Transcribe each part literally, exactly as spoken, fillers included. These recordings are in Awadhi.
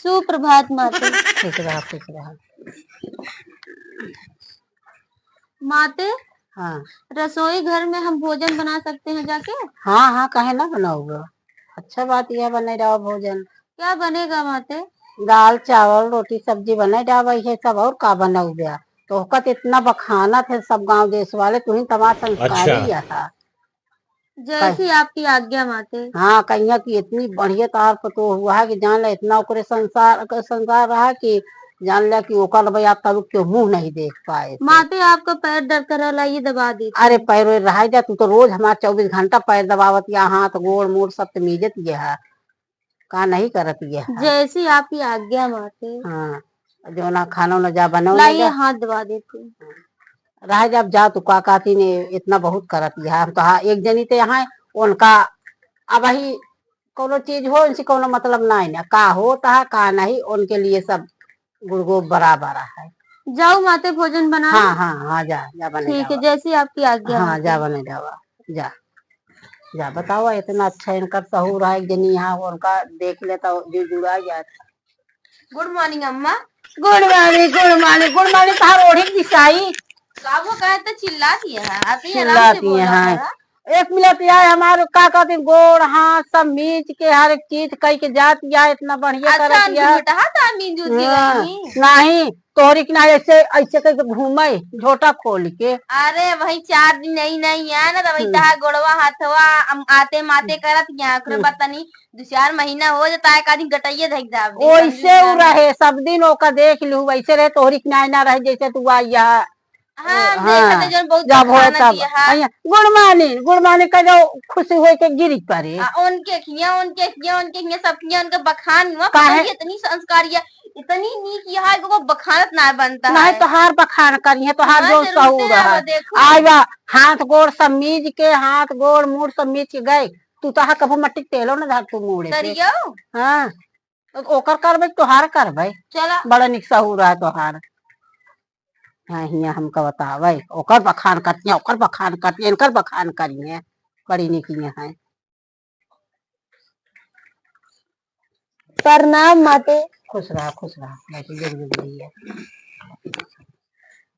सुप्रभात माते। खुश रहा, खुश रहा। माते, हाँ। रसोई घर में हम भोजन बना सकते हैं जाके? हाँ, हाँ, काहे ना बनाउबा? अच्छा बात यह बने रहा भोजन। क्या बनेगा माते? दाल, चावल, रोटी, सब्जी बने रहा, ये सब और का बनाउबा? तो ओका तो इतना बखाना थे सब गांव देश वाले, तू ही तमार संस्कारी अच्छा। यह था। जैसी कह- आपकी आज्ञा माते। हाँ, कहिया कि इतनी बढ़िया तोहार पतोह हुआ है कि जान ले इतना ओकरे संसार, संसार रहा कि जान ले कि ओकर भाई आप तालुक के मुंह नहीं देख पाए थे। माते आपका पैर दर्द कर रहा, लाइए दबा देते अरे हैं। पैर वैर रहा जा, तू तो रोज हमार चउबीस घंटा पैर दबावत या, हाथ गोड़ मोड़ सब तो मीजत ये है, का नहीं करत ये है। जैसी आपकी आज्ञा माते। हाँ, जो ना खानो न जा बनाओ न लाइए जा। हाथ दबा देते हैं। रह जब जा तू का कहती ने इतना बहुत करत यह। हम तो हाँ, एक जनी ते यहाँ उनका अब ही कोनो चीज हो, उनसे कोनो मतलब ना है ना, का होता है का नहीं, उनके लिए सब गुड़गो बराबर है। जाओ माते भोजन बना। हाँ, हाँ, हाँ, जा, जा बने ठीक है, जावा। जैसी आपकी आज्ञा हाँ, माते। जा बने जावा, जा, जा बतावा, इतना अच्छा इनकर सहूर है, एक जनी यहाँ उनका देख लेता, जी जुड़ा जाता। Good morning अम्मा। Good morning, good morning, good morning। तहार ओढ़ी बिसाई। का वो कहे तो चिल्लाती है, आप ही आराम से चिल्लाती बोला हैं। करा। एक मिनट यार, हमारे का कहते हैं, गोड़ हाथ सब मीज के हर एक चीज कह के जाती है, इतना बढ़िया अच्छा, करती उनके है। बेटा हाथ आ मीज उज के हाँ, गई? नहीं, तोहरी के ना ऐसे, ऐसे करके घूमे, झोटा खोल के। अरे वही चार दिन नहीं, नहीं है ना, तो वही हम्म। तहार गोड़वा हाथवा, हम आते माते करत यहाँ, ओकरे हम्म। बाद तनी दो चार महीना हो जाता है, का दिन गटइये धइक जाब दे, ओइसे समझू उ ना? रहे, सब दिन ओका देख लिहू, वैसे रहे, तोहरी किनारे ना रहे, जैसे तू आई यहाँ। हाँ, हाँ, देखत है जौन बहुत जब हो बखानत तब। ये, हाँ। अइया, "Good morning, good morning" कह दो, खुशी होई के गिरी पड़े। आ, उनके खिया, उनके खिया, उनके खिया, सब खिया, उनके बखान हुआ, काहे? पता नहीं इतनी संस्कारी है, इतनी नीक यहाँ है, को बखानत ना बनता नहीं, है। तोहार बखान करी है, तोहार हाँ, जो जरूर सहूर से है। आवा, देखो। आवा, हाथ गोड़ सब मीज के, हाथ गोड़ मुड़ सब मीज के गए। तू तो हा कभू मट्टी के तेलो न धर तू मूड़े पे। करियो? हाँ। ओ-, ओकर करबै, तोहार करबै। चला। बड़ा निक सहूर है तोहार। हाँ, हियाँ हमका बतावै। ओकर बखान करती हैं, ओकर बखान करती हैं, इनकर बखान करी हैं। बड़ी निक हियाँ हैं। प्रणाम माते। खुश रहा, खुश रहा। बैठी, जल्दी, जल्दी है।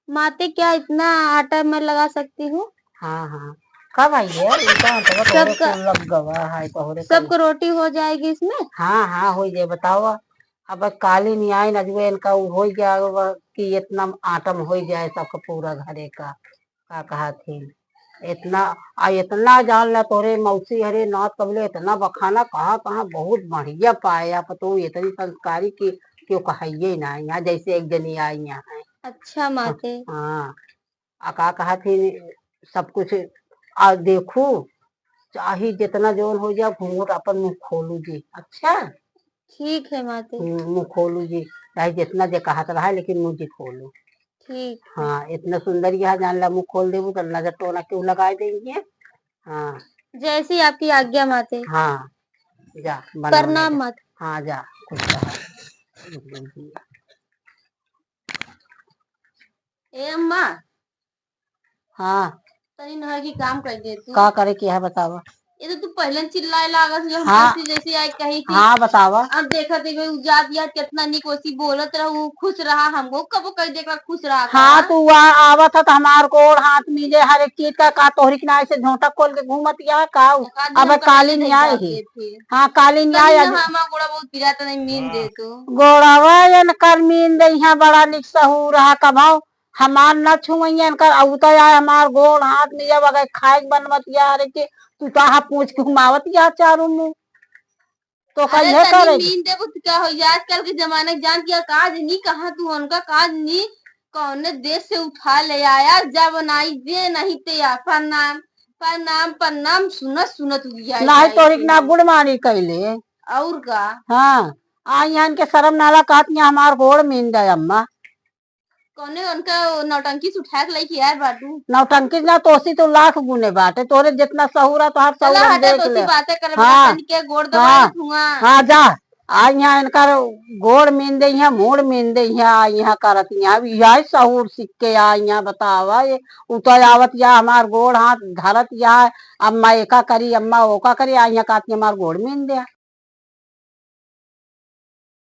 माते, क्या इतना आटा मैं लगा सकती हूँ? हाँ, हाँ। कब आई है? इनका आटा तो सबका, तोहरे को लग गवा है, तोहरे को। सबको रोटी हो जाएगी इसमें? हाँ, हाँ, हो जाए, बतावा। अब काली नहीं आई ना, जो इनका वो हो गया, वो कि इतना आटा में हो जाए सबका पूरा घरे का। का कहत ही, इतना, आ इतना जान ला तोरे मौसी हरे नाथ कबले इतना बखाना कहा, कहा बहुत बढ़िया पाया पतोह, इतनी संस्कारी कि क्यों कहिए ना, यहाँ जैसे एक जनी आई यहाँ है। अच्छा माते। हाँ, आ का कहत ही, सब कुछ आ देखू, चाहे जितना जौन हो जाए, घूंघट अपन मुँह खोलू जी। अच्छा? ठीक है माते। हम्म, मुँह खोलू जी, चाहे जितना जे कहत रहा, लेकिन मुँह जी खोलू। ठीक है। हाँ, इतना सुंदर यह जान ला, मुँह खोल देबू तो नजर टोना क्यों लगाए देंगे? हाँ। जैसी आपकी आज्ञा माते। हाँ, जा, बनाओ प्रणाम ना जा। माते। हाँ, जा, खुश रहा। ए अम्मा, हाँ। तनी नहर की काम कर दे तू। का करे के है बतावा? ये तो तू पहले चिल्लाए लागत रही, हम हाँ। कैसे जैसे आई कही थी। हाँ, बतावा। अब देखा देखो उ जात यार कितना निक ओसी बोलत रहू, खुश रहा, हमको कबो कह देख खुश रहा हाँ, का? तू आ, आवत है तो हमार गोड़ हाथ मीजे हर एक चीज का, का तोहरी के नाई से झोंटा खोल के घूमत या का? ओका दिन अब हम काली कहीं नहीं नहीं आई जाते है। फिर। हाँ, काली नहीं कहीं आई ना आज। हमार गोड़ा बहुत पिरात नहीं मीन दे तो। गोड़वा इनकर मीन दे, यहाँ बड़ा निक सहूर रहा कभाव। हमार न छुवइया इनकर, अउता आए हमार गोड़ हाथ में, जब अगर खाए के बनवत यार के, तू ताहा पूछ के घुमावत या चारों मुंह। तो अरे कहिए तनी करे। मीन देबो तो क्या हो जाए, आजकल के जमाने के जान किया काज नी, कहाँ तू उनका काज नी, कौने देश से उठा ले आया, जब नाई दे नहीं ते या प्रणाम, प्रणाम, प्रणाम, सुनत, सुनत उगिया नहीं जाए तोरी के। ना गुड़ मानी कैले। और का? हाँ, आ यहाँ इनके शर्म नाला कहत, यहाँ हमार गोड़ मीन दे अम्मा। कौने उनका नौटंकी से उठा के लेके आए बाटू? नौटंकी ना, तोसी तो लाख गुने बाटे, तोरे जितना सहूर है, तोहार सहूर चला हम हटा देख तोसी ले। बातें करे हाँ, बता, तनिके गोड़ दबा हाँ, दे धुआं। हाँ, जा। आ यहाँ इनका गोड़ मीन दे, यहाँ मोड़ मीन दे, यहाँ, यहाँ करत, यहाँ भी यही सहूर सीख के आ, यहाँ बतावा, ये उतर आवत या हमार गोड़ हाथ धरत या, अम्मा एका करी, अम्मा ओका करी, आ यहाँ कहती हमार गोड़ मीन दे।